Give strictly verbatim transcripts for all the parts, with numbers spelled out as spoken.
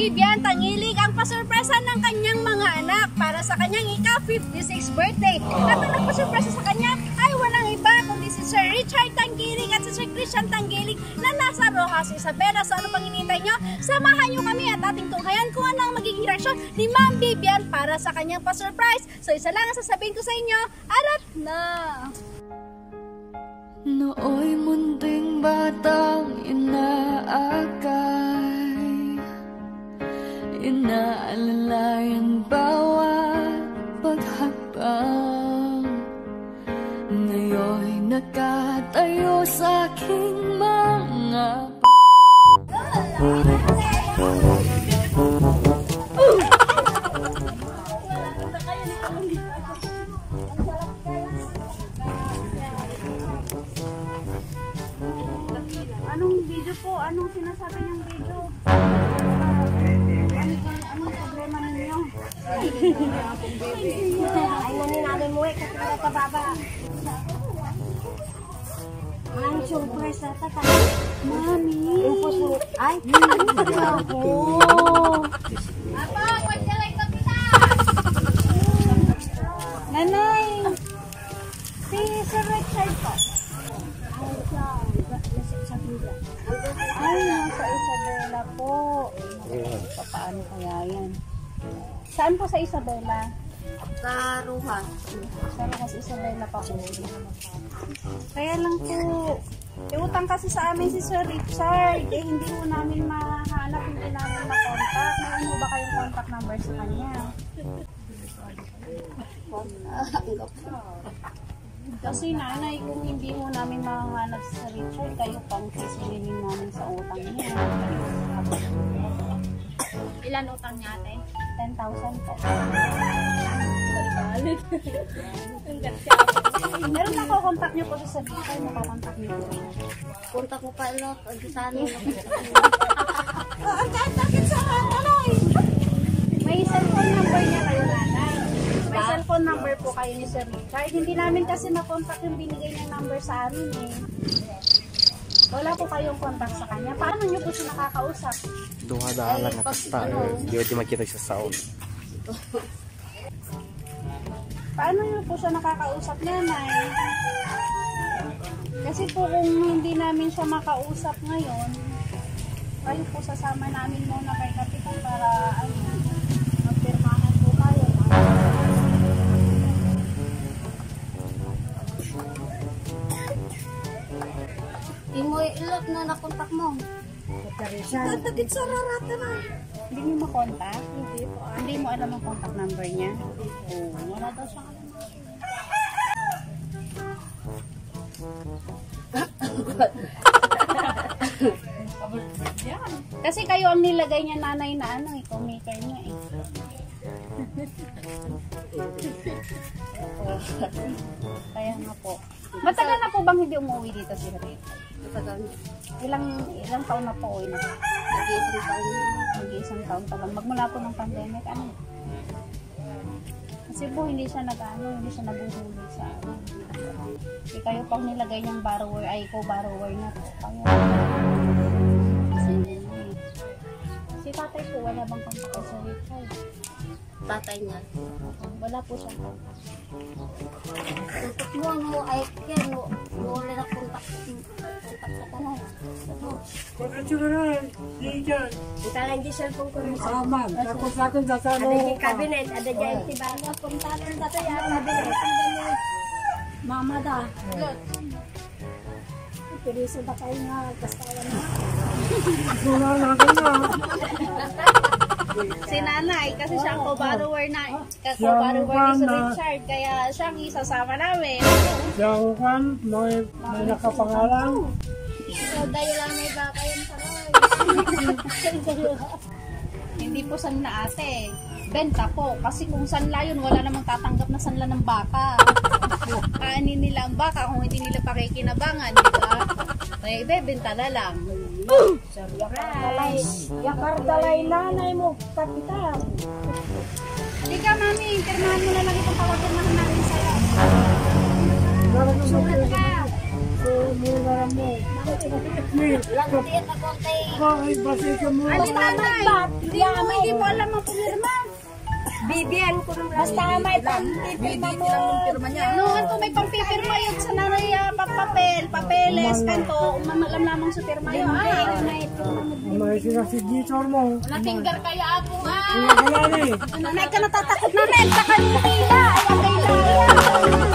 Bibian Tangkilik ang pasurpresa ng kanyang mga anak para sa kanyang ika-fifty-six birthday. At ang nagpasurpresa sa kanya ay walang iba kundi si Sir Richard Tangkilik at si Sir Christian Tangkilik na nasa Roxas Isabela. So ano pang hinihintay nyo? Samahan nyo kami at ating tunghayan kung ano ang magiging reaksyon ni Ma'am Bibian para sa kanyang pasurprise. So isa lang ang sasabihin ko sa inyo, arat na! Nooy munting batang inaakay, inaalalayan bawat paghakbang. Ngayon nakatayo sa aking mga Anong video po? Anong sinasabi niyang video? Ano, anong problema ninyo? Ay, naninalo mo eh, kasi wala ka baba. Ang surprise na tata. Mami. Ay, ako. Nanay. Si Sir Richard po. Ay, siya. Nasa Isabela. Ay, nasa Isabela po. Papaano kaya yan? Saan po sa Isabela? Sa Roxas. Sa Roxas Isabela pa po. Kaya lang po, iutang kasi sa amin si Sir Richard. Eh, hindi po namin mahanap, hindi namin makontak. Meron po ba kayong contact number sa kanya? Kasi nanay, kung hindi mo namin mahanap si Sir Richard, kayo pang sisilimin namin sa utang niya. Ilan utang niya, ate? Ten thousand po. Balik-balik. Hanggat siya. Pero nakokontak niyo po si Sir Richard, nakokontak niyo po. Kontak mo pa, Lok. Ang gitano. May cellphone number niya kayo, nanay. May cellphone number po kayo ni Sir Richard. Hindi namin kasi makontak yung binigay niyang number sa amin eh. Wala po kayong contact sa kanya. Paano niyo po siya nakakausap? Duha da lang at pag, ano, eh, di, di makita sa sound. Paano niyo po siya nakakausap, nanay? Kasi po kung hindi namin siya makausap ngayon, kayo po sasama namin muna kay Kapitan para, ano, magpirmahan po tayo. Imoy ilot na nakontak mo. Dadagit sa rarata na. Hindi mo makontak? Hindi po. Hindi mo alam ang contact number niya? Oo, wala daw siyang alam. Kasi kayo ang nilagay niya, nanay, na ano, eh, co-maker niya eh. Kaya nga po. Matagal na po bang hindi umuwi dito si Rhea? Matagal na. Ilang, ilang taon na po uwi na? Mag-iisang taon na. Mag-iisang taon pa lang. Magmula po ng pandemic, ano? Kasi po, hindi siya nag-ano, hindi siya naguhulog sa amin. Eh, kayo pang nilagay niyang borrower, ay, co-borrower niya po. Kaya, kasi, si tatay po, wala bang contact kay Sir Richard? Tatay niya. Wala po siyang contact. Tutok mo, ano, ay, yan, no, no, wala na contact. Contact sa kanal. Ano? Pagkatsuran, di dyan. Ang talang di cellphone ko rin. Aman, tapos akin sa Ano salo yung ka. Cabinet? Ada dyan, si Bano. Punta ng tatay, ah, cabinet. Mama da. Piriso da kayo nga, kastawan na. Wala na kayo na. Si nanay, kasi siya ang co-borrower na. Kakumpara ko ni Sir Richard, kaya siya ang isasama namin. Yung kwan, may, may nakapangalan. So, dahil lang may baka yun sa Hindi po sanla, ate. Benta po. Kasi kung sanla yun, wala namang tatanggap na sanla ng baka. Kaanin nila ang baka kung hindi nila pakikinabangan, di ba? Kaya ibebenta na lang. Surprise! Yakar dalay nanay mo, kapitan. Halika, mami, pirmahan mo na lang itong papapirmahan namin sa'yo. Sulat ka. Ay, basta may bat. Hindi mo alam ang pumirma. Bibian ko ng Basta may pampipirma mo. Pirma niya. No, anto may pampipirma yun sa nanay, ah, pa-, papel, papeles, kanto, mamalam lamang sa pirma yun. Ay, may sinasignature mo. Natinggar kaya ako, ah. Wala, wala, eh. May ka natatakot namin sa kanila. Ay, ang kailangan.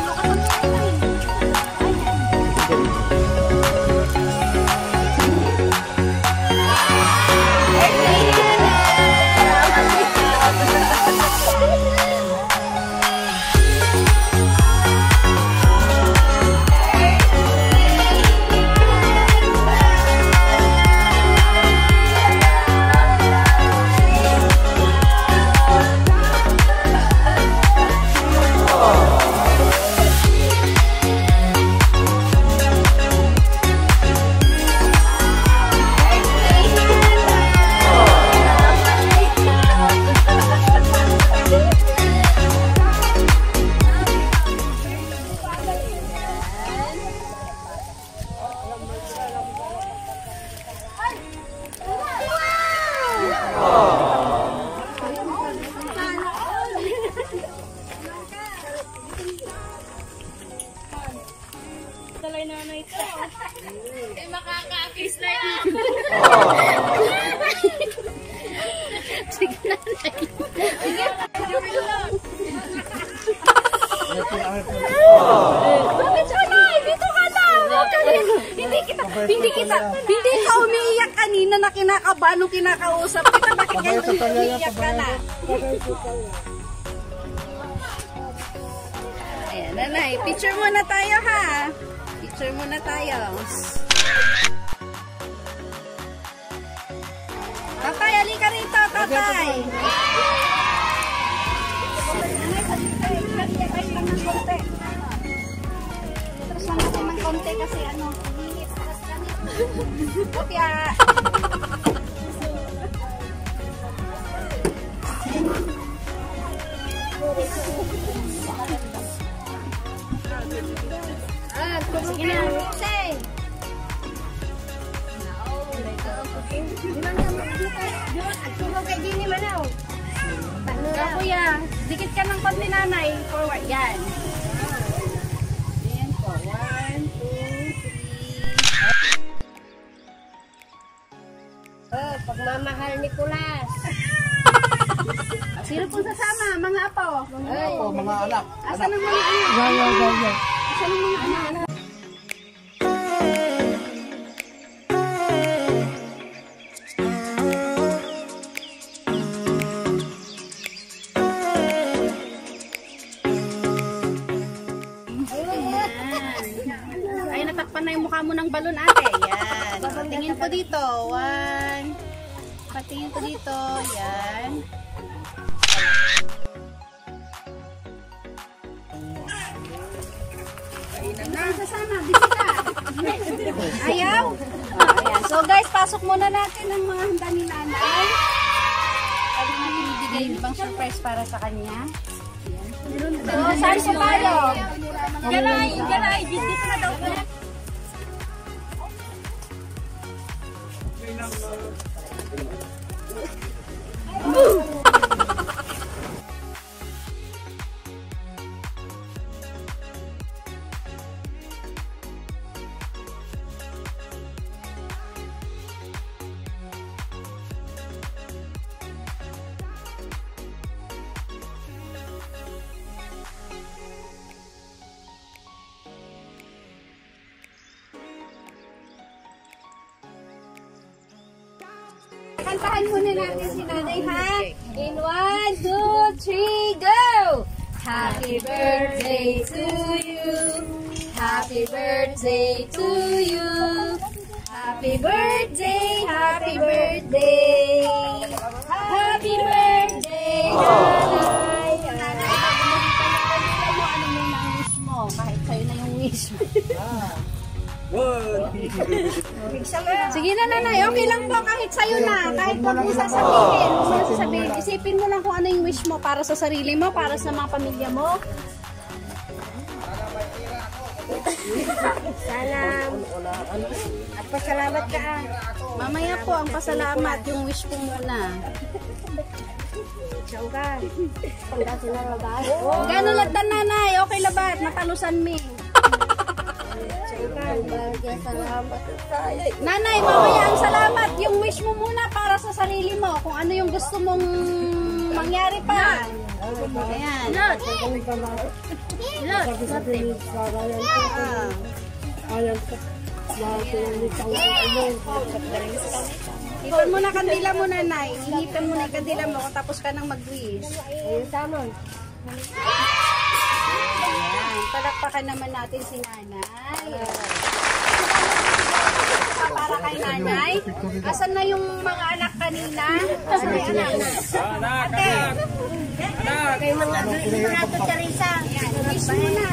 Talay nanay to. Eh, makaka-kiss na yun. Sige, nanay. Bakit siya, Nay? Dito ka na. Huwag ka na. Hindi kita, hindi kita, hindi ka umiiyak kanina na kinakabahan nung kinakausap kita. Bakit ngayon umiiyak ka na? Ayan, nanay. Picture muna tayo, ha? Picture muna tayo. Tatay, halika rito, tatay. Atras lang natin ng konti kasi ano, init. Kopya. Ah, sige na. Say. Di man ka makikita. Di man, at sumaw kay Jenny Manaw. Ikaw, kuya, dikit ka ng konti, nanay. Forward. Yan. Ayan po. One, two, three. Oh, pagmamahal ni Kulas. Sino pong sasama? Mga apo? Mga apo, mga anak. Asan ang mga anak? Asan ang mga anak? Ayan. Ay, natakpan na yung mukha mo ng balon, ate. Yan. O, tingin po dito. One. Patingin po dito. Yan. Sasama, bisita. Ayaw? Ayan. So guys, pasok muna natin ang mga handa ni Nanay. Ano na binibigay bang surprise para sa kanya? So, saan po tayo? Galay, galay, bisita na daw po. Kantahan muna natin si Nanay, ha? In one, two, three, go! Happy birthday to you. Happy birthday to you. Happy birthday, happy birthday. Happy birthday, Nanay. Nanay, bago mo dito, ano muna ang wish mo? Kahit sa'yo na yung wish mo. Sige na, Nanay. Okay lang po kahit sa'yo na. Kahit wag mo sasabihin. Wag mo sasabihin. Isipin mo lang kung ano yung wish mo para sa sarili mo, para sa mga pamilya mo. Sana, pasalamat ka, ah. Mamaya po ang pasalamat, yung wish po muna. Siya ka. Ang dati na, babae. Gano latan, nanay? Okay labat, natalusan mi. Siya ka. Salamat. Nanay, mamaya ang salamat. Yung wish mo muna para sa sarili mo. Kung ano yung gusto mong mangyari pa. Ayan. Sabi-sabi ni Sarah yan. Ah. Ayan po. Lahat ng may tao sa inyo. Hipan mo na kandila mo, nanay. Hipan mo na yung kandila mo, tapos ka nang mag-wish. Ayun, tamang. Ayan. Palakpakan naman natin si nanay. Para kay nanay. Asan na yung mga anak kanina? Asan na yung anak? Ate. Kay mga anak, Teresa. Ayan. Wish muna, na.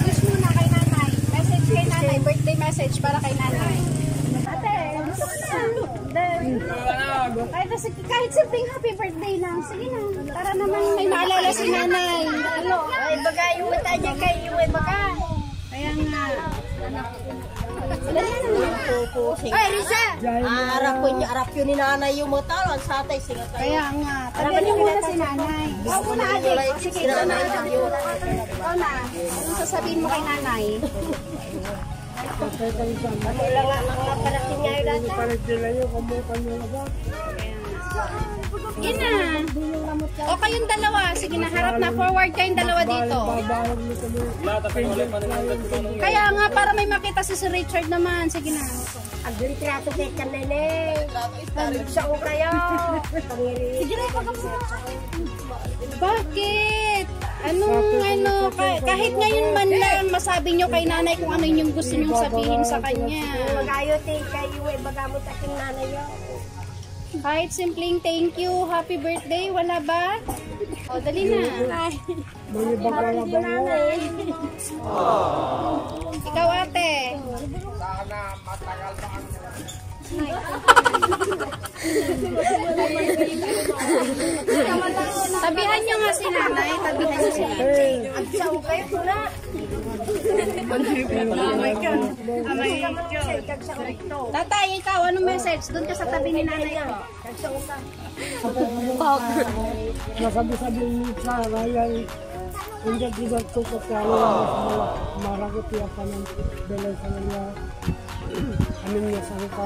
Wish muna kay nanay. Message kay nanay. Birthday message para kay nanay. Ate, gusto ko na. Kahit, kahit simpleng happy birthday lang. Sige na. Para naman may maalala si nanay. Ano? Ay, bagay yung mata niya kay yung may baga. Kaya nga. Ay, Risa! Ah, arap ko niya, arap yun ni nanay yung mga talo. Ang satay, singa tayo. Kaya nga. Tabihan niyo muna si nanay. Ikaw muna, ate. Sige, ikaw na. Ikaw na. Anong sasabihin mo kay nanay? Ano lang nga, mga parating niya yun ata. Yan na. O kayong dalawa. Sige na, harap na. Forward kayong dalawa dito. Kaya nga, para may makita si Sir Richard naman. Sige na. Aglitrato kay kanene. Pagsaw kayo. Pangiri. Sige na, pagkakas. Bakit? Anong ano, ka- kahit ngayon man lang, masabi nyo kay nanay kung ano yung gusto nyong sabihin sa kanya. Magayo, te, kayo, eh, baga mo taking nanay yun. Kahit simpleng thank you, happy birthday, wala ba? O, dali na. Ay. Ikaw, ate. Tabihan nyo nga si nanay. Tabihan nyo si nanay. Tatay, ikaw, anong message? Doon ka sa tabi ni nanay ko. Masabi-sabi ni Sarah yan, hindi ko sa mga maragot ya pa ng belay sa mga amin niya sa mga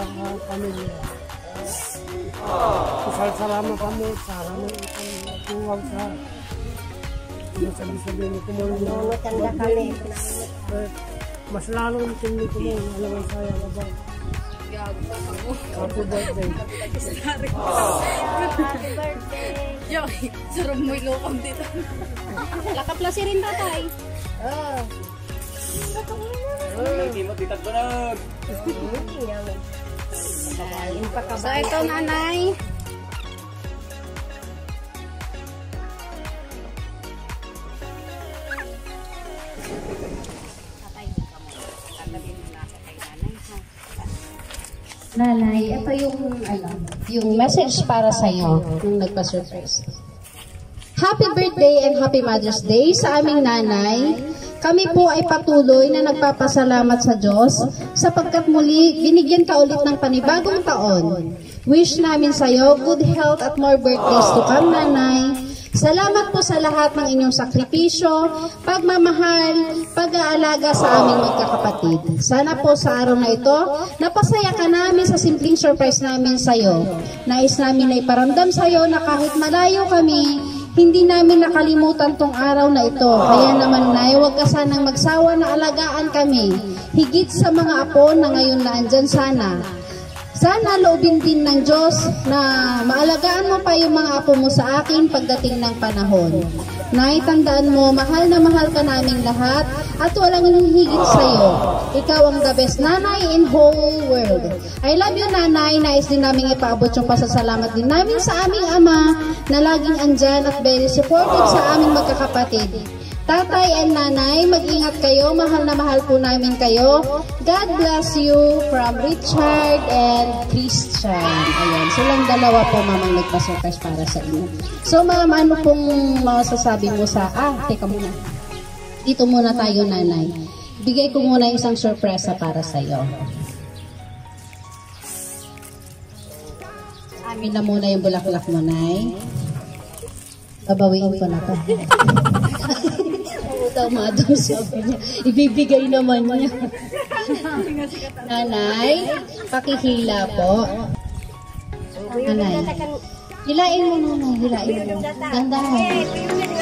pamilya. Isal salamat kami, salamat kami, tuwag sa masabi-sabi ni Kumon. Nangangutang na kami. Mas lalo ang tingin ko mo, alam mo, saya ka ba? Gago ka mo. Happy birthday. Happy birthday. Yo, sarap mo ilokam dito. Lakap la si Rin, tatay. Oh. Hindi mo titagbanan. Yung pagkabayan. So, ito, nanay. Nanay, ito yung, ano, yung message para sa'yo nung nagpa-surprise. Happy birthday and happy Mother's Day sa aming nanay. Kami po ay patuloy na nagpapasalamat sa Diyos sapagkat muli binigyan ka ulit ng panibagong taon. Wish namin sa'yo good health at more birthdays to come, Nanay. Salamat po sa lahat ng inyong sakripisyo, pagmamahal, pag-aalaga sa aming magkakapatid. Sana po sa araw na ito, napasaya ka namin sa simpleng surprise namin sa'yo. Nais namin na iparamdam sa'yo na kahit malayo kami, hindi namin nakalimutan tong araw na ito. Kaya naman, Nay, huwag ka sanang magsawa na alagaan kami, higit sa mga apo na ngayon na andyan sana. Sana loobin din ng Diyos na maalagaan mo pa yung mga apo mo sa akin pagdating ng panahon. Nay, tandaan mo, mahal na mahal ka namin lahat at walang hihigit sa'yo. Ikaw ang the best nanay in whole world. I love you, Nanay. Nais din namin ipaabot yung pasasalamat din namin sa aming ama na laging andyan at very supportive sa aming magkakapatid. Tatay and Nanay, mag-ingat kayo. Mahal na mahal po namin kayo. God bless you from Richard and Christian. Ayan, silang dalawa po, mamang nagpa-surprise para sa inyo. So, ma'am, ano pong masasabi mo sa, ah, teka muna. Dito muna tayo, Nanay. Bigay ko muna isang sorpresa para sa'yo. Amin na muna yung bulaklak mo, Nay. Babawiin ko na to. Utaw, madam, sabi niya. Ibibigay naman niya. Nanay, pakihila po. Nanay. Hilain mo, Nanay. Hilain mo. Dandahan.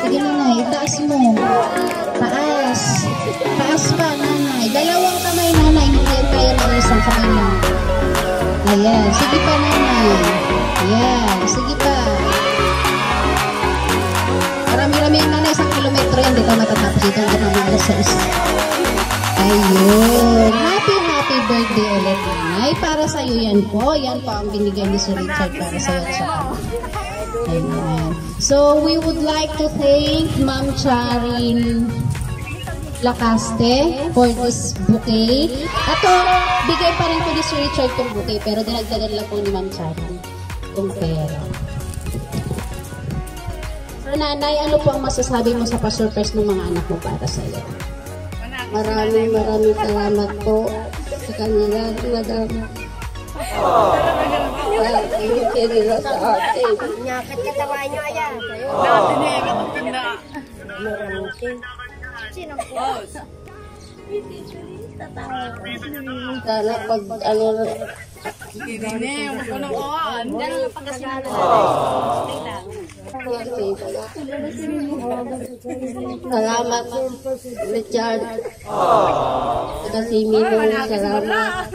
Sige, Nanay. Itaas mo. Taas. Taas pa, Nanay. Dalawang kamay, Nanay. Hindi yan kaya ng isang kamay mo. Ayan. Sige pa, Nanay. Ayan. Sige pa. Marami-rami yan, Nanay. Isang kilometro yan. Di ka matatapos ito. Hanggang mga alas sais. Ayun. Happy, happy birthday ulit, Nanay. Para sa'yo yan po. Yan po ang binigay ni Sir Richard para sa'yo at sa kanya. Ayan. So, we would like to thank Ma'am Charin Lacaste for this bouquet. Ato, bigay pa rin po ni Sir Richard tong bouquet, pero dinagdagan lang po ni Ma'am Charin tong pera. So, Nanay, ano po ang masasabi mo sa pa-surprise ng mga anak mo para sa'yo? Maraming, maraming salamat po sa kanila, Madam. Sa ibigay nila sa akin. Nyakat katawa nyo, ayan. Dati niya, ikatutunda. Maraming. Sino po? Sana pag, ano, Hindi, hindi. Ano, oh, ano? Diyan ang pagkasinanay. Salamat, Richard. Kasi Mino, salamat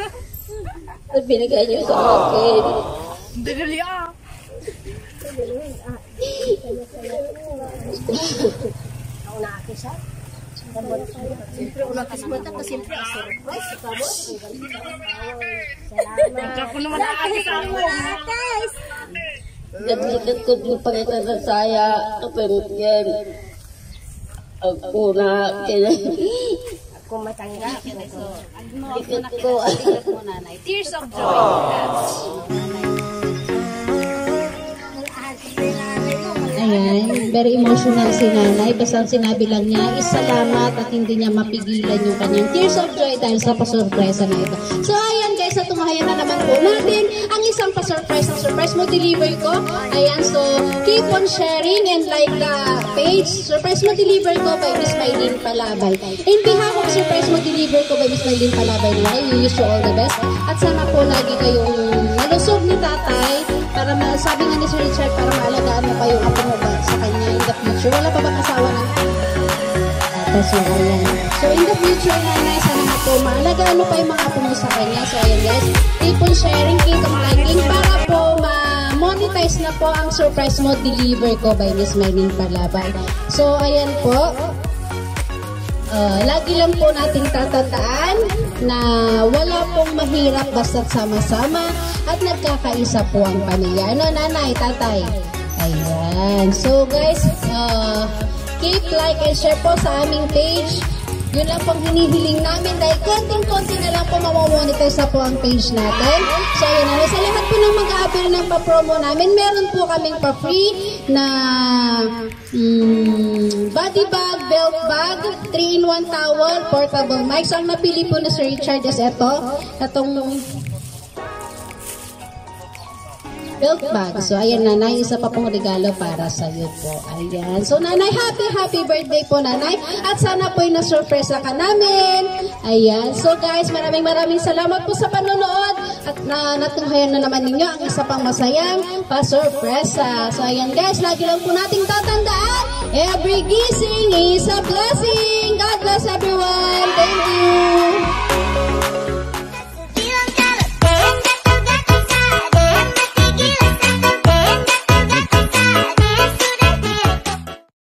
sa binigay niyo sa akin. Hindi, dali, ah. Siyempre, unakis mo ta, kasi siyempre, ang surprise, ikaw mo. Salamat. Ako naman ang atis, ano? Atis! Naglikot ko yung pangita na saya, kapag yan. Ang una, kailan? Ako matanggap. Likot ko. Tears of joy. Ayan, very emotional si Nanay. Basta ang sinabi lang niya is salamat at hindi niya mapigilan yung kanyang tears of joy dahil sa pasurpresa na ito. So, ayan guys, natunghayan na naman po natin ang isang pasurpresa. Surprise mo, deliver ko. Ayan, so keep on sharing and like the page. Surprise mo, deliver ko by Miss Mylene Palabay. In behalf of Surprise mo, deliver ko by Miss Mylene Palabay, Nanay, we wish you all the best. At sana po lagi kayong malusog ni Tatay para ma-, sabi nga ni Sir Richard, para maalagaan mo pa yung apo mo ba sa kanya in the future. Wala pa bang asawa na? Tapos yun, ayan. So, in the future, Nanay, sana nga po, maalagaan mo pa yung mga apo mo sa kanya. So, ayan, guys. Keep on sharing, keep on liking para po ma-monetize na po ang Surprise mo, deliver ko by Miss Mylene Palabay. So, ayan po. Ah, lagi lang po nating tatandaan na wala pong mahirap basta't sama-sama at nagkakaisa po ang pamilya. Ano, Nanay, Tatay? Ayan. So, guys, ah, keep like and share po sa aming page. Yun lang pong hinihiling namin dahil konting-konti na lang po mamamonetize na po ang page natin. So, ayun na. Sa lahat po ng mag-a-avail ng pa-promo namin, meron po kaming pa-free na, mm, body bag, belt bag, three-in-one towel, portable mic. So, ang napili po ni Sir Richard is eto. Itong belt bag. So, ayan, Nanay, isa pa pong regalo para sa'yo po. Ayan. So, Nanay, happy, happy birthday po, Nanay. At sana po'y nasurpresa ka namin. Ayan. So, guys, maraming, maraming salamat po sa panonood. At na, natunghayan na naman ninyo ang isa pang masayang pasurpresa. So, ayan, guys, lagi lang po nating tatandaan, every gising is a blessing. God bless everyone. Thank you.